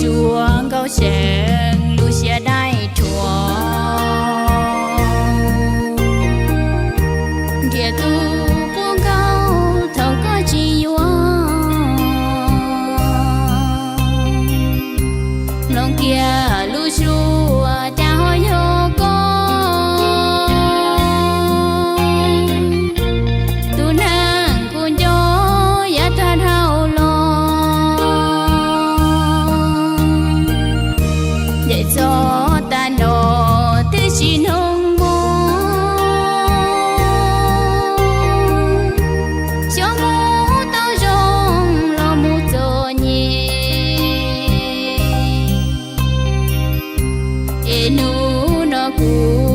Tsuas nkauj seev lub siab dai rhuav, nrhiav tus puv nkauj thaum koj tsis yuav. Mloog kiag lub suab cas ho yog koj, tus neeg kuv nco yav tag dhau los. Ncaim txog tag no twb tsis nug mus, xyov mus tau zoo los mus txom nyem. Es hnub no kuv